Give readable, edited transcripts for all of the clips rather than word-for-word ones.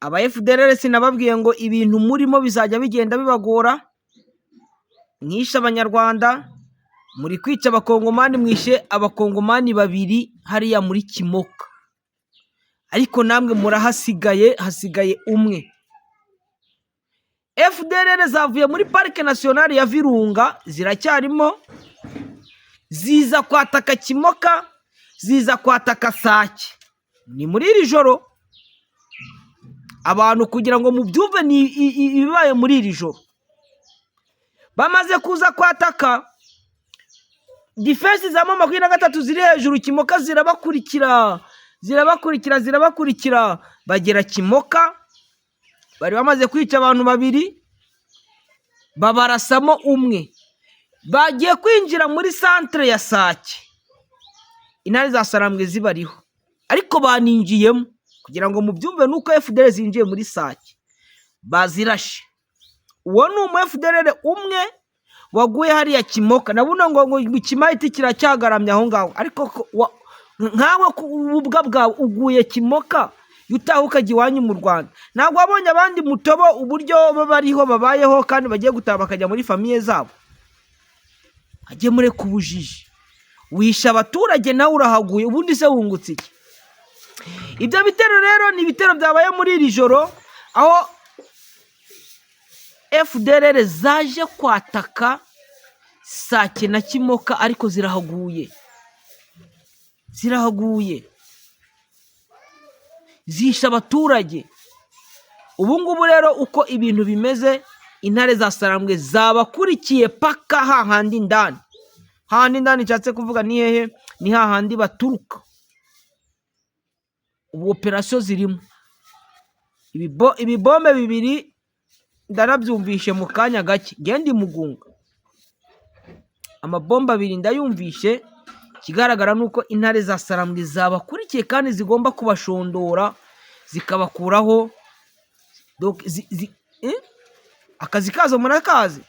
Aba FDLR sinababwiye ngo ibintu murimo bizajya bigenda bibagora? Mwishe Abanyarwanda, muri kwica Abakongomani, mwishe Abakongomani babiri hariya muri Kimoka, ariko namwe murahasigaye, hasigaye umwe. FDLR zavuye muri Parc National ya Virunga, ziracyarimo, ziza kwataka Kimoka, ziza kwataka Sake. Ni muri iri joro, abantu kugira ngo mubyumve, ni ibibaye muri iri joro. Bamaze kuza kwataka, défense za M23 ziri hejuru Kimoka zirabakurikira, zirabakurikira, zirabakurikira, bagera Kimoka bari bamaze kwica abantu babiri, babarasamo umwe. Bagiye kwinjira muri centre ya Sake, intare za Sarambwe zibariho, ariko baninjiyemo. Kugira ngo mubyumve, nuko FDLR zinjiye muri Sake bazirashe. Uwo ni umu FDLR umwe waguye hariya Kimoka. Na buno ngo ikimayiti kiracyagaramye aho ngaho. Ariko nkawe ububwa bwawe uguye Kimoka, iyo utaha ukajya iwanyu mu Rwanda, ntabwo wabonye abandi mutobo uburyo bariho babayeho kandi bagiye gutaha bakajya muri famille zabo? Ajye mureka ubujiji. Wishe abaturage, nawe urahaguye, ubundi se wungutse iki? Ibyo bitero rero ni ibitero byabaye muri iri joro, aho FDLR zaje kwataka Sake na Kimoka, ariko zirahaguye, zirahaguye, zishe abaturage. Ubu ngubu rero uko ibintu bimeze, intare za Sarambwe zabakurikiye paka hahandi indani. Hahandi indani nshatse kuvuga ni hehe? Ni hahandi baturuka. Ubu operasiyo zirimo ibibombe bibiri, ndanabyumvishe mu kanya gake ngende Mugunga, amabombe abiri ndayumvishe. Ikigaragara ni uko intare za Sarambwe zabakurikiye kandi zigomba kubashondora, zikabakuraho. Akazi kazo murakazi: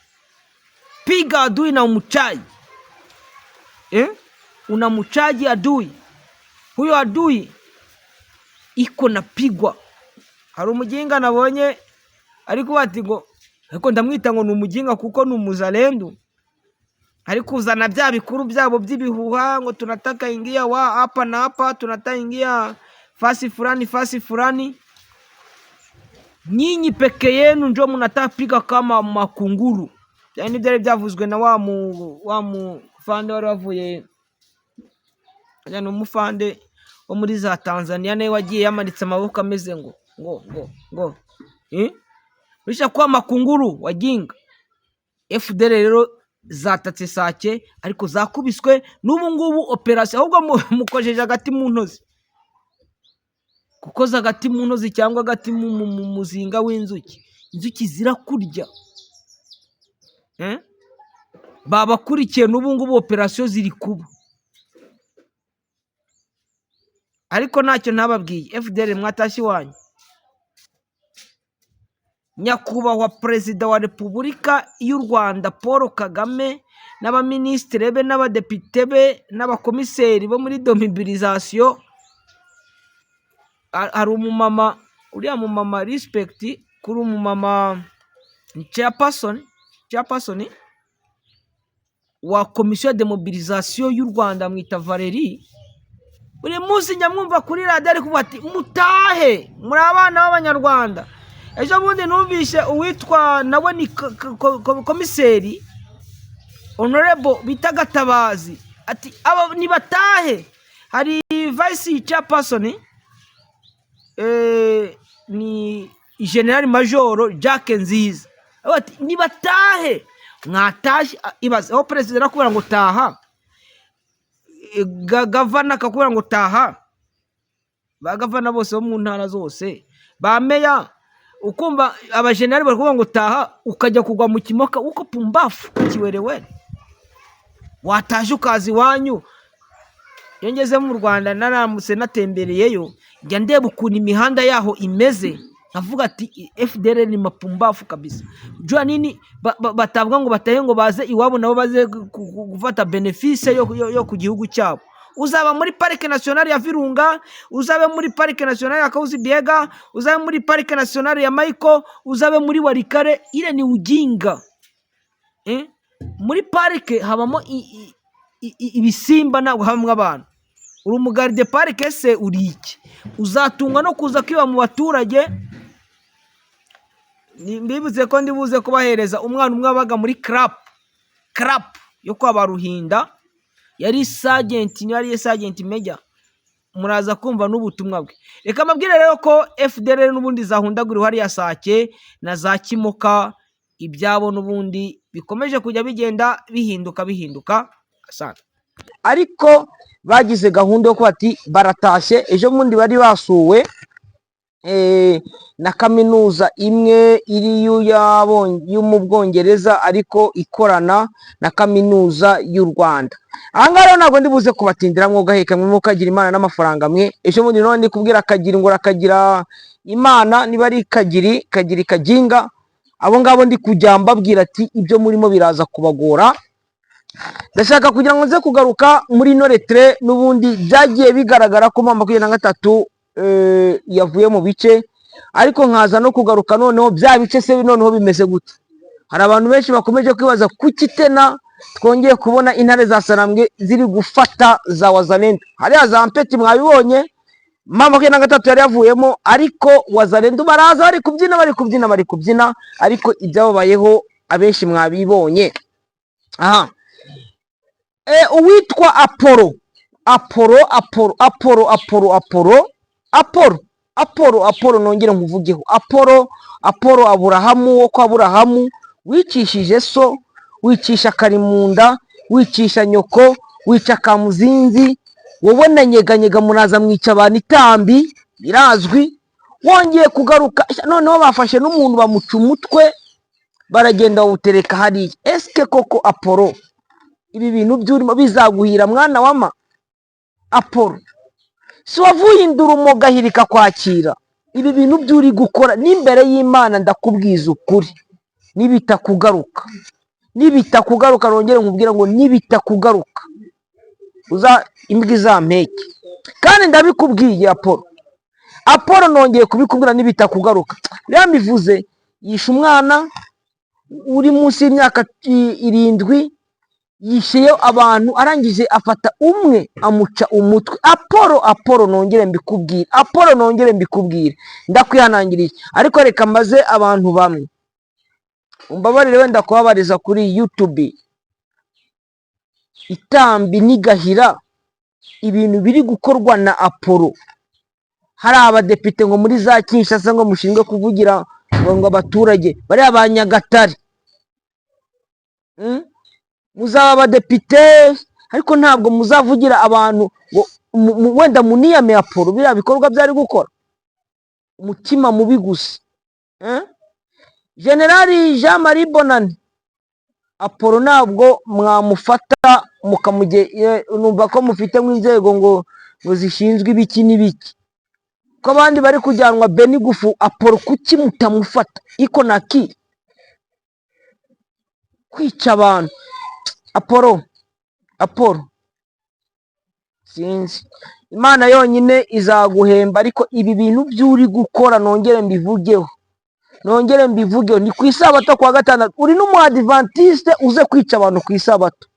piga adui na umchaji, eh? Unamchaji adui, huyo adui iko napigwa. Hari umuginga nabonye ariko bati ngo, ariko ndamwita ngo ni umuginga kuko ni umuzalendu, ari kuzana bya bikuru byabo by'ibihuha ngo tunataka ingia wa hapa na hapa, tunataka ingia fasi fulani, fasi fulani. Nyinyi peke yenu njo munataka piga kama makunguru. Yani byari byavuzwe na wa mufande wari wavuye, ni umufande wo muri za Tanzania, nawe wagiye yamanitse amaboko ameze ngo eh? Bisha kuwa makunguru wajinga. FDL rero zatatse Sake, ariko zakubiswe n'ubu ngubu operasiyo. Ahubwo mukojeje agati mu ntozi, gukoza agati mu ntozi cyangwa agati mu muzinga w'inzuki, inzuki zirakurya, eh? Babakurikiye, n'ubu ngubu operasiyo ziri kuba. Ariko ntacyo ntababwiye, FDL mwatashye iwanyu. Nyakubahwa Perezida wa Repubulika y'u Rwanda Paul Kagame n'abaminisitiri be n'abadepite be n'abakomiseri bo muri démobilisation, hari umumama, uriya mumama, respect kuri umumama chairperson wa komisiyo ya démobilisation y'u Rwanda, mwita Valerie. Buri munsi njya mwumva kuri radiyo ari kuvuga ati: "Mutahe, muri abana b'Abanyarwanda." Ejo bundi numvise uwitwa nawe ni komiseri honorable bita Gatabazi, ati: "Aba nibatahe." Hari vice chairperson, ni general major Jack Nziza, ati: "Nibatahe, mwatashye." Ibaze aho perezida arakubwira ngo taha, gavana akakubwira ngo taha, ba gavana bose bo mu ntara zose, ba meya, ukumva abajenerali bari kuvuga ngo taha, ukajya kugwa mu Kimoka uko pumbafu kiwerewere. Wataje ukaza iwanyu. Iyo ngeze mu Rwanda, naramutse natembereyeyo, njya ndeba ukuntu imihanda yaho imeze, nkavuga ati: "FDL ni mapumbafu kabisa." Jua nini batavuga ngo batahe, ngo baze iwabo nabo baze gufata bénéfice yo ku gihugu cyabo? Uzaba muri Parike Nationale ya Virunga, uzabe muri Parike Nationale ya Kahuzi Biega, uzabe muri Parike Nationale ya Maiko, uzabe muri Walikale, ile ni ujinga. Eh? Muri parike habamo ibisimba, ntabwo habamo abantu. Uri umugarde parike se uri iki? Uzatungwa no kuza kwiba mu baturage. Mbibuze ko ndibuze kubahereza umwana umwe wabaga muri CRAP yo kwa Baruhinda, yari sergeant, niba yari sergeant major. Muraza kumva n'ubutumwa bwe. Reka mbabwire rero ko FDLR n'ubundi zahundaguriwe hariya Sake na za Kimoka, ibyabo n'ubundi bikomeje kujya bigenda bihinduka bihinduka. Asante. Ariko bagize gahunda yo kuba ati baratashye. Ejo bundi bari basuwe na kaminuza imwe iri yo mu Bwongereza, ariko ikorana na Kaminuza y'u Rwanda. Aha ngaha rero ntabwo ndi buze kubatindira, mwugaheka mwe mukagira Imana n'amafaranga mwe. Ejo bundi none ndi kubwira Kagira ngo urakagira Imana, niba ari Kagiri, Kagiri, Kaginga, abo ngabo ndi kujya mbabwira ati ibyo murimo biraza kubagora. Ndashaka kugira ngo nze kugaruka muri ino retrait. N'ubundi byagiye bigaragara ko M23 yavuye mu bice, ariko nkaza no kugaruka noneho bya bice se noneho bimeze gute? Hari abantu benshi bakomeje kwibaza kuki tena twongeye kubona intare za Sarambwe ziri gufata za Wazalendo hariya za Mpeti. Mwabibonye, M23 yari yavuyemo, ariko Wazalendo baraza bari kubyina, bari kubyina, bari kubyina, ariko ibyababayeho abenshi mwabibonye. Aha uwitwa Apolo, Apolo, Apolo, Apolo, Apolo, Apolo, Apolo, Apolo, Apolo, nongere nkuvugeho Apolo, Apolo Aburahamu wo kwa Aburahamu, wicishije so, wicisha Karimunda, wicisha nyoko, wica Kamuzinzi, wowe na Nyeganyega muraza mwica abantu itambi, birazwi. Wongeye kugaruka noneho bafashe n'umuntu bamuca umutwe, baragenda bawutereka hariya. Esike koko Apolo, ibi bintu by'urimo bizaguhira, mwana wama? Apolo, si wavuye indurumo gahirika kwakira ibi bintu by'uri gukora n'imbere y'Imana? Ndakubwiza ukuri, nibitakugaruka, nibitakugaruka, nongere nkubwire ngo nibitakugaruka, uza imbwa izampeke. Kandi ndabikubwiye Apolo, Apolo, nongeye kubikubwira, nibitakugaruka. Rero mbivuze, yishe umwana uri munsi y'imyaka 7, yisheyo abantu, arangije afata umwe amuca umutwe. Apolo, Apolo, nongere mbikubwire, Apolo, nongere mbikubwire, ndakwihanangiriye. Ariko reka mbaze abantu bamwe, umbabarire wenda kubabariza kuri YouTube, itambi n'igahira, ibintu biri gukorwa na Apolo. Hari abadepite ngo muri za Kinshasa ngo mushinzwe kuvugira ngo abaturage bariya ba Nyagatare. Muzaba abadepite, ariko ntabwo muzavugira abantu ngo wenda muniyame Apolo biriya bikorwa byari gukora. Umutima mubi gusa, eh? Generali Jean Marie Bonane, Apolo ntabwo mwamufata mukamuge, numva ko mufite inzego ngo zishinzwe ibiki n'ibiki, ko abandi bari kujyanwa Beni gufu, Apolo kuki mutamufata? Iko naki kwica abantu? Apolo, Apolo, sinzi, Imana yonyine izaguhemba. Ariko ibi bintu by'uri gukora, nongere mbivugeho, nongere mbivugeho, ni ku isabato, kuwa gatandatu, uri n'umuadivantiste uze kwica abantu ku isabato.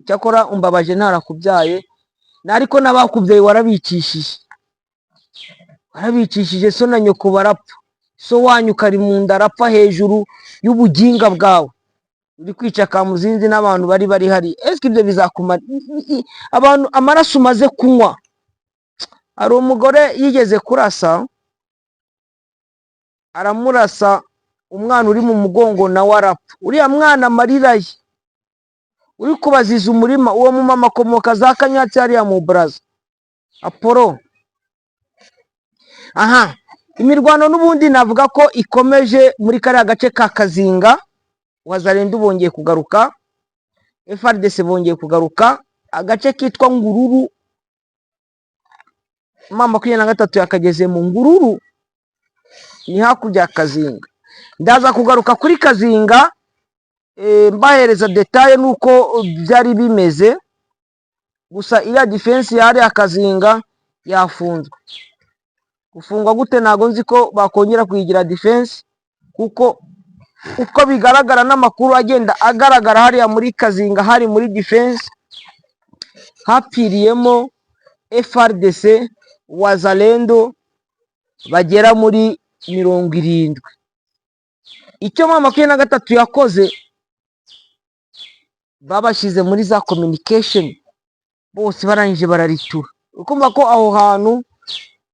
Cyakora umbabaje, ntarakubyaye, ariko n'abakubyaye warabicishije, warabicishije. So na nyoko barapfa, so wanyu kari mu nda arapfa hejuru y'ubuginga bwawe. Uri kwica Kamuzinzi n'abantu bari hari. Ese ibyo bizakumara abantu amaraso umaze kunywa? Hari umugore yigeze kurasa, aramurasa, umwana uri mu mugongo nawe arapfa. Uriya mwana amarira ye uri kubaziza umurima. Uwo mumama akomoka za Kanyatsi hariya mu Buraza. Apolo, aha imirwano n'ubundi navuga ko ikomeje muri kariya gace ka Kazinga. Wazalendo bongeye kugaruka, FARDC bongeye kugaruka agace kitwa Ngururu. M23 yakageze mu Ngururu, ni hakurya ya Kazinga. Ndaza kugaruka kuri Kazinga mbahereza détails n'uko byari bimeze. Gusa iriya defense yari Kazinga yafunzwe. Gufungwa gute? Ntabwo nzi ko bakongera kuyigira defense, kuko uko bigaragara n'amakuru agenda agaragara hariya muri Kazinga, hari muri defense hapfiriyemo FARDC, Wazalendo bagera muri 70. Icyo M23 yakoze, babashyize muri za communication bose, barangije bararitura. Ukumva ko aho hantu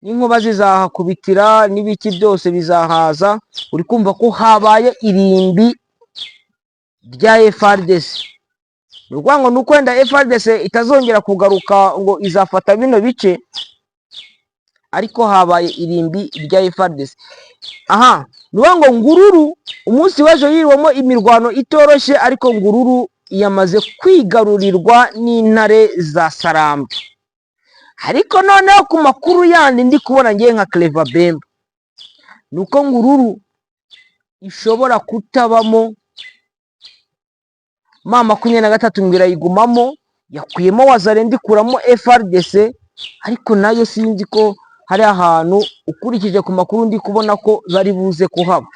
n'inkuba zizahakubitira n'ibiki byose bizahaza. Uri kumva ko habaye irimbi rya FARDC. Ni ukuvuga ngo ni uko wenda FARDC itazongera kugaruka ngo izafata bino bice, ariko habaye irimbi rya FARDC. Aha ni ukuvuga ngo Ngururu umunsi w'ejo yiriwemo imirwano itoroshye, ariko Ngururu yamaze kwigarurirwa n'intare za Sarambwe. Ariko noneho ku makuru yandi ndi kubona ngiye nka Clever Bemba, ni uko Ngururu ishobora kutabamo M23 ngo irayigumamo. Yakuyemo Wazalendo, ikuramo FARDC, ariko nayo sinzi ko hari ahantu, ukurikije ku makuru ndi kubona ko bari buze kuhaba.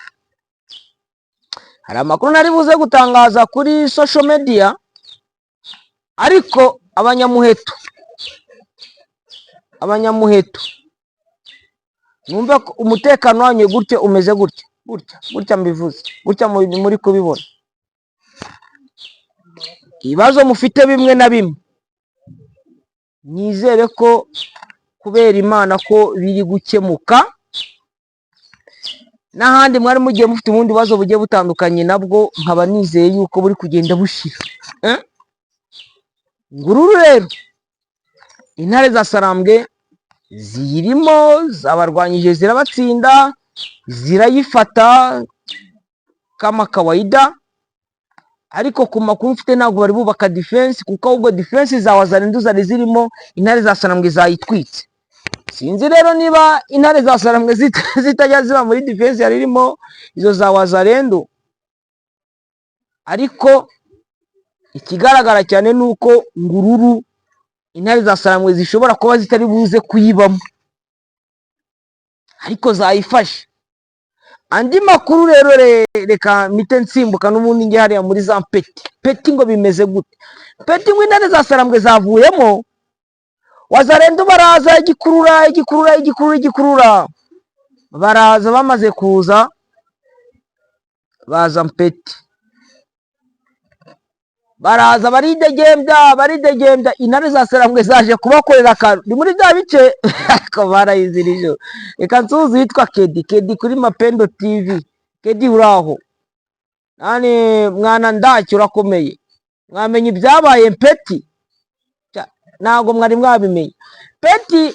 Hari amakuru nari buze gutangaza kuri social media, ariko abanyamuheto, numve ko umutekano wanyu gutya umeze gutya gutya gutya, mbivuze gutya muri kubibona. Ibibazo mufite bimwe na bimwe, nizere ko kubera Imana ko biri gukemuka. N'ahandi mwari mugiye mufite ubundi bubazo bugiye butandukanye, nabwo nkaba nizeye yuko buri kugenda bushira. Eh? Ngururu rero intare za Sarambwe ziyirimo, zabarwanyije, zirabatsinda, zirayifata kama kawaida. Ariko ku makuru mfite, ntabwo bari bubaka defense, kuko ahubwo defense za Wazalendo zari zirimo, intare za Sarambwe zayitwitse. Sinzi rero niba intare za Sarambwe zitajya ziba muri defense yari irimo izo za Wazalendo, ariko ikigaragara cyane ni uko Ngururu intare za Sarambwe zishobora kuba zitari buze kuyibamo, ariko zayifashe. Andi makuru rero, reka mpite nsimbuka n'ubundi njye hariya muri za Mpeti. Peti ngo bimeze gute? Peti ngo intare za Sarambwe zavuyemo, Wazalendo baraza, igikurura, igikurura, igikurura, igikurura, baraza. Bamaze kuza, baza Mpeti, baraza baridegembya, baridegembya. Intare za Sarambwe zaje kubakorera akantu, ni muri bya bice, ariko barayizirije. Reka nsuhuze witwa Kedi, Kedi kuri Mapendo TV. Kedi, uraho nani mwana? Ndacyo urakomeye? Mwamenye ibyabaye Mpeti? Ntabwo mwari mwabimenye. Peti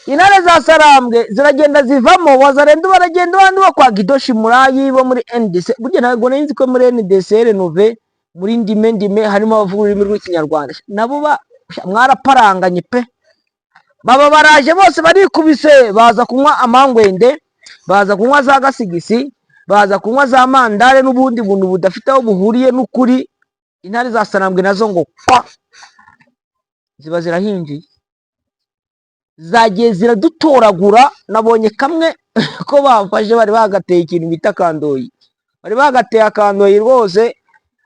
intare za Sarambwe ziragenda zivamo, Wazalendo baragenda, abandi bo kwa Gidoshi Murayi bo muri NDC. Burya ntabwo nari nzi ko muri NDC Renove, muri ndime ndime, harimo abavuga ururimi rw'Ikinyarwanda nabo. Ba mwaraparanganye pe! Baba baraje bose barikubise, baza kunywa amangwende, baza kunywa za gasigisi, baza kunywa za mandare n'ubundi buntu budafite aho buhuriye n'ukuri. Intare za Sarambwe nazo ngo kwa ziba zirahinjiye, zagiye ziradutoragura. Nabonye kamwe ko bafashe, bari bagateye ikintu bita kandoyi, bari bagateye akandoyi rwose,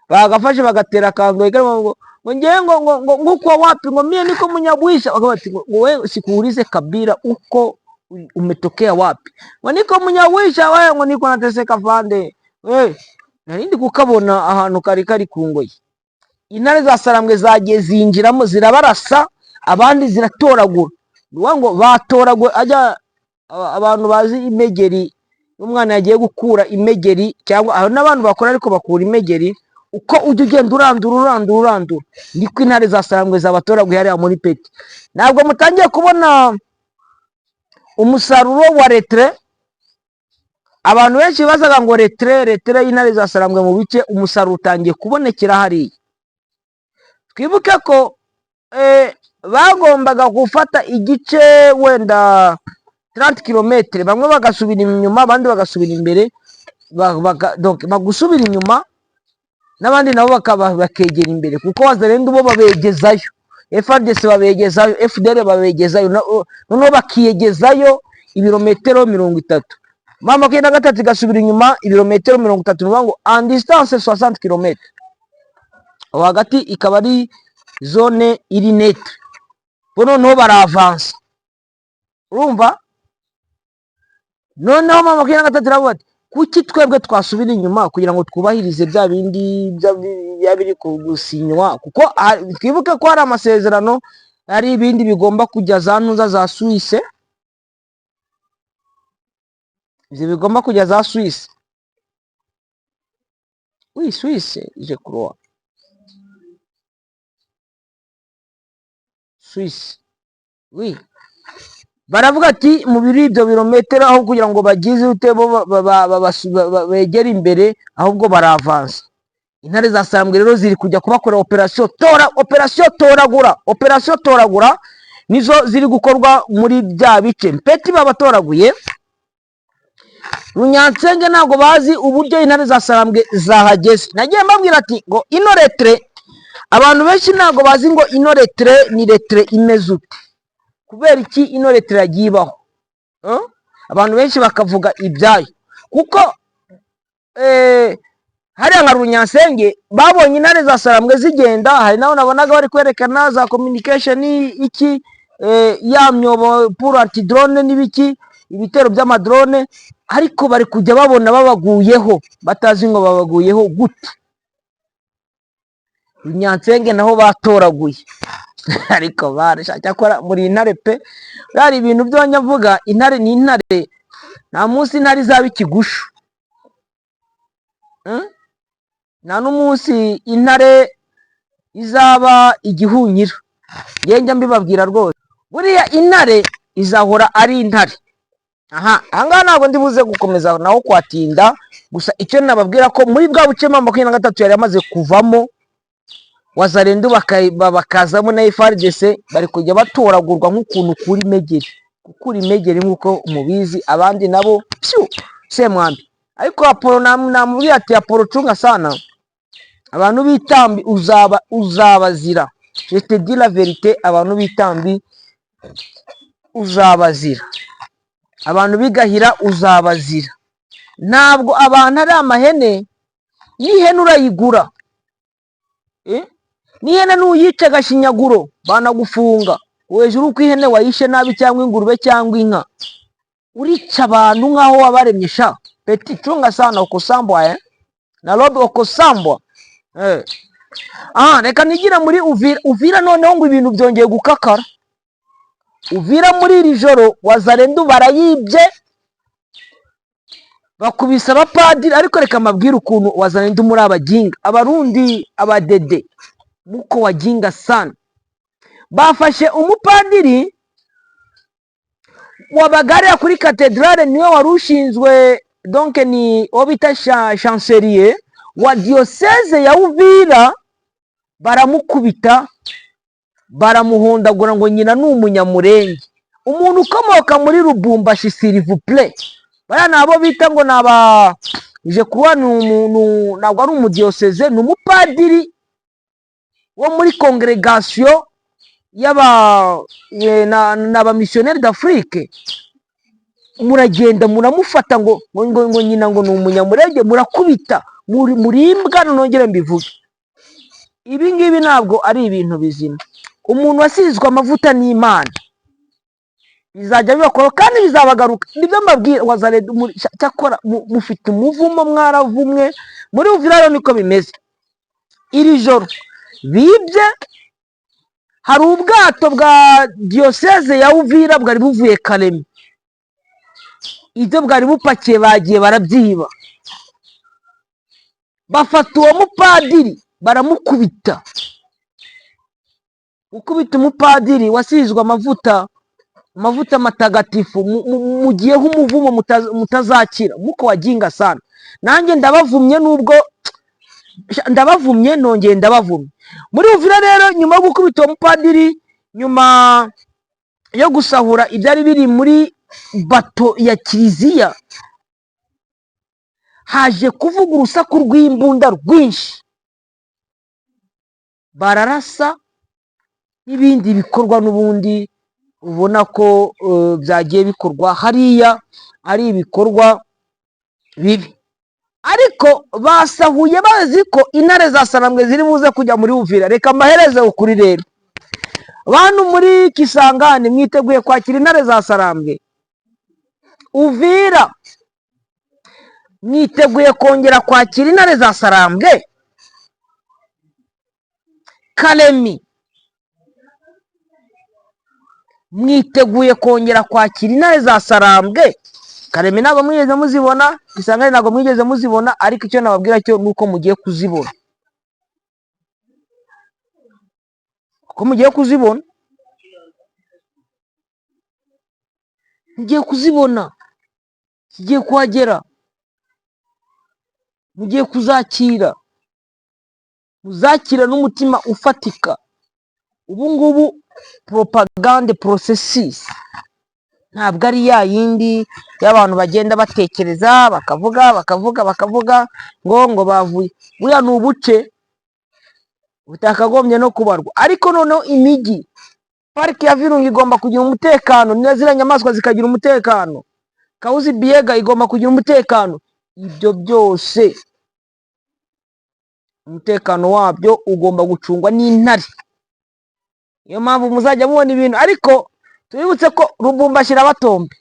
bagafashe bagatera akandoyi karimo ngo ngewe ngo uko wapi, ngo mie niko Munyabwisha. Bakavuga bati ngo wewe sikuulize kabila uko umetokea wapi, ngo niko Munyabwisha wewe, ngo niko nateseka fande we. Nari ndi kukabona ahantu kari kari ku ngoyi. Intare za Sarambwe zagiye zinjiramo, zirabarasa, abandi ziratoragura. Ni ukuvuga ngo batoragura ajya abantu bazi imegeri, umwana yagiye gukura imegeri, cyangwa hari n'abantu bakora ariko bakura imegeri, uko ujya ugenda urandura, urandura, urandura, niko intare za Sarambwe zabatoraguye hariya muri Peti. Ntabwo mutangiye kubona umusaruro wa retrait? Abantu benshi bazaga ngo retrait, retrait y'intare za Sarambwe mu bice, umusaruro utangiye kubonekera hariya. Twibuke ko bagombaga gufata igice wenda 30 kilometre, bamwe bagasubira inyuma, abandi bagasubira imbere, donc bagusubira inyuma n'abandi nabo bakaba bakegera imbere, kuko Wazalendo bo babegezayo. FARDC babegezayo, FDLR babegezayo, noneho bakiyegezayo ibirometero 30, M23 igasubira inyuma ibirometero 30, ni ukuvuga ngo en distance 60 kilomètres, aho hagati ikaba ari zone iri neutre. Bo noneho baravansa, urumva? Noneho M23 iravuga ati: "Kuki twebwe twasubira inyuma kugira ngo twubahirize bya bindi biba biri gusinywa?" Kuko twibuke ko hari amasezerano, hari ibindi bigomba kujya za ntuza za Suisse, ibyo bigomba kujya za Suisse, oui, Suisse, je crois, Suisse, oui. Baravuga ati mu biri ibyo birometero, aho kugira ngo bagize ute, bo begere imbere, ahubwo baravansa. Intare za Sarambwe rero ziri kujya kubakorera operasiyo tora, operasiyo toragura, operasiyo toragura nizo ziri gukorwa muri bya bice. Mpeti babatoraguye, Runyansenge ntabwo bazi uburyo intare za Sarambwe zahageze. Nagiye mbabwira ati ngo ino retrait, abantu benshi ntabwo bazi ngo ino retrait ni retrait imeze ute, kubera iki ino retrait yagiye ibaho. Eh? Abantu benshi bakavuga ibyayo, kuko hariya nka Runyansenge babonye intare za Sarambwe zigenda. Hari n'abo nabonaga bari kwerekana za communication, iki, ya myobo pour anti-drone n'ibiki, ibitero by'amadrone, ariko bari kujya babona babaguyeho, batazi ngo babaguyeho gute. Runyansenge naho batoraguye, ariko barasha. Cyakora muri intare pe, hari ibintu byo mvuga, intare ni intare, nta munsi intare izaba ikigushu. Nta n'umunsi intare izaba igihunyira. Njye mbibabwira rwose, buriya intare izahora ari intare. Aha ahangaha ntabwo ndi buze gukomeza naho kwatinda, gusa icyo nababwira ko muri bwa buce M23 yari yamaze kuvamo, Wazalendo bakazamo na FARDC, bari kujya batoragurwa nk'ukuntu ukura imegeri, gukura imegeri nk'uko mubizi, abandi nabo pyu semwambi. Ariko Apollo namubwiye ati: "Apollo, cunga sana abantu b'itambi, uzaba uzabazira. Je te dis la vérité, abantu b'itambi uzabazira, abantu b'igahira uzabazira. Ntabwo abantu ari amahene, n'ihene urayigura. Eh? N'ihene nuyica agashinyaguro banagufunga hejuru uko ihene wayishe nabi, cyangwa ingurube cyangwa inka. Urica abantu nk'aho wabaremye sha. Petit, chunga sana, ukosambwa, eh? Nairobi ukosambwa, eh. Ah, reka nigire muri Uvira. Uvira noneho ngo ibintu byongeye gukakara. Uvira muri iri joro Wazalendo barayibye, bakubise abapadiri. Ariko reka mbabwire ukuntu Wazalendo muri abaginga, Abarundi, abadede, muko wajinga sana. Bafashe umupadiri wabagarira kuri katedrale, niwe wari ushinzwe, donc ni uwo bita chancelier wa diocèse ya Uvira, baramukubita, baramuhondagura ngo nyina ni Umunyamurenge, umuntu ukomoka muri Lubumbashi. S'il vous plaît, bariya ni abo bita ngo ni aba je kuba ni umuntu, ntabwo ari umudiyoseze, ni umupadiri wo muri congrégation y'aba n'abamisiyoneri d'Afrique. Muragenda muramufata ngo nyina ngo ni Umunyamurenge, murakubita, muri imbwa. Nongere mbivuge, ibi ngibi ntabwo ari ibintu bizima. Umuntu wasizwe amavuta n'Imana bizajya bibakora kandi bizabagaruka, nibyo mbabwira. Wazalendo cyakora mufite umuvumo, mwaravumwe. Muri Uvira rero niko bimeze. Iri joro bibye, hari ubwato bwa diyoseze ya Uvira bwari buvuye Karemi, ibyo bwari bupakiye bagiye barabyiba, bafata uwo mupadiri baramukubita. Gukubita umupadiri wasizwe amavuta, amavuta matagatifu, mugiyeho umuvumo mutazakira. Muko wajinga sana, nanjye ndabavumye, nubwo ndabavumye, nongeye ndabavumye. Muri Uvira rero, nyuma yo gukubita uwo mupadiri, nyuma yo gusahura ibyari biri muri bato ya kiliziya, haje kuvuga urusaku rw'imbunda rwinshi, bararasa. N'ibindi bikorwa n'ubundi ubona ko byagiye bikorwa hariya ari ibikorwa bibi, ariko basahuye bazi ko intare za Sarambwe ziri buze kujya muri Uvira. Reka mbahereze ukuri rero, bantu muri Kisangani, mwiteguye kwakira intare za Sarambwe? Uvira, mwiteguye kongera kwakira intare za Sarambwe? Kalemi, mwiteguye kongera kwakira intare za Sarambwe? Kalemi ntabwo mwigeze muzibona, Kisangani ntabwo mwigeze muzibona, ariko icyo nababwira cyo ni uko mugiye kuzibona, ko mugiye kuzibona, mugiye kuzibona, zigiye kuhagera, mugiye kuzakira, muzakira n'umutima ufatika. Ubu ngubu propagande processus ntabwo ari ya yindi y'abantu bagenda batekereza, bakavuga, bakavuga, bakavuga ngo bavuye. Buriya ni ubuce butakagombye no kubarwa. Ariko noneho imijyi, Pariki ya Virunga igomba kugira umutekano, na ziriya nyamaswa zikagira umutekano, Kawuzi Biyega igomba kugira umutekano. Ibyo byose umutekano wabyo ugomba gucungwa n'intare. Niyo mpamvu muzajya mubona ibintu. Ariko tubibutse ko Lubumbashi irabatombe,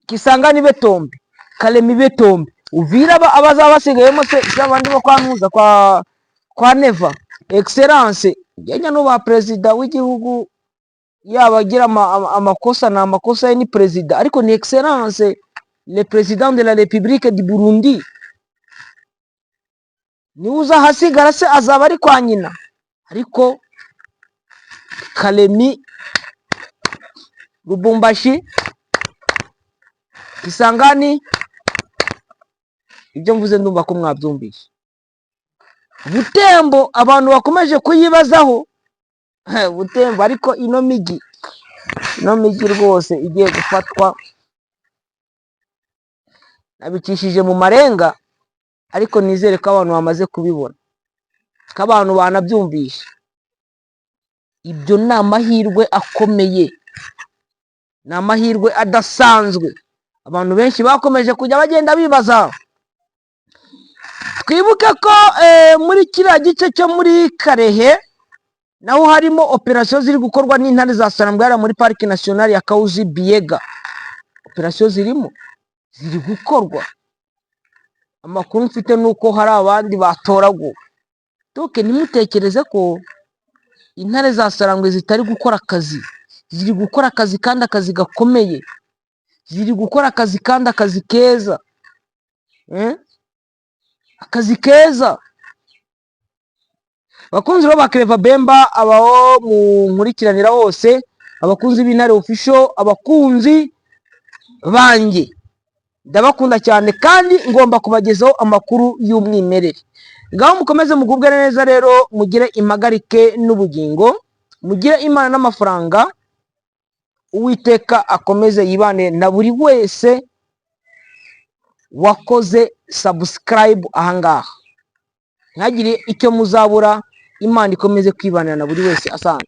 Kisangani ibetombe, Kalemi ibetombe, Uvira abazaba basigayemo se si abandi bo kwa Ntuza, kwa Neva Excellence njye nubaha perezida w'igihugu, yaba agira amakosa, ni amakosa ye, ni perezida, ariko ni Excellence le président de la République du Burundi. Niwe uzahasigara se azaba ari kwa nyina? Ariko Kalemi, Lubumbashi, Kisangani, ibyo mvuze ndumva ko mwabyumvise. Butembo abantu bakomeje kuyibazaho, Butembo. Ariko ino mijyi rwose igiye gufatwa, nabicishije mu marenga, ariko nizere ko abantu bamaze kubibona, ko abantu banabyumvishe. Ibyo ni amahirwe akomeye, ni amahirwe adasanzwe. Abantu benshi bakomeje kujya bagenda bibaza. Twibuke ko muri kiriya gice cyo muri Karehe naho harimo operasiyo ziri gukorwa n'intare za Sarambwe hariya muri Parike Nationale ya Kawuzi Biyega. Operasiyo zirimo ziri gukorwa. Amakuru mfite ni uko hari abandi batoraguwe. Toke ntimutekereze ko intare za Sarambwe zitari gukora akazi. Ziri gukora akazi kandi akazi gakomeye, ziri gukora akazi kandi akazi keza, akazi keza. Abakunzi ba Clever Bemba, abaho mu nkurikiranira hose, abakunzi b'Intare Official, abakunzi banjye, ndabakunda cyane kandi ngomba kubagezaho amakuru y'umwimerere. Ngaho mukomeze mugubwe neza rero, mugire impagarike n'ubugingo, mugire Imana n'amafaranga. Uwiteka akomeze yibane na buri wese wakoze subscribe ahangaha, ntihagire icyo muzabura. Imana ikomeze kwibanira na buri wese. Asante.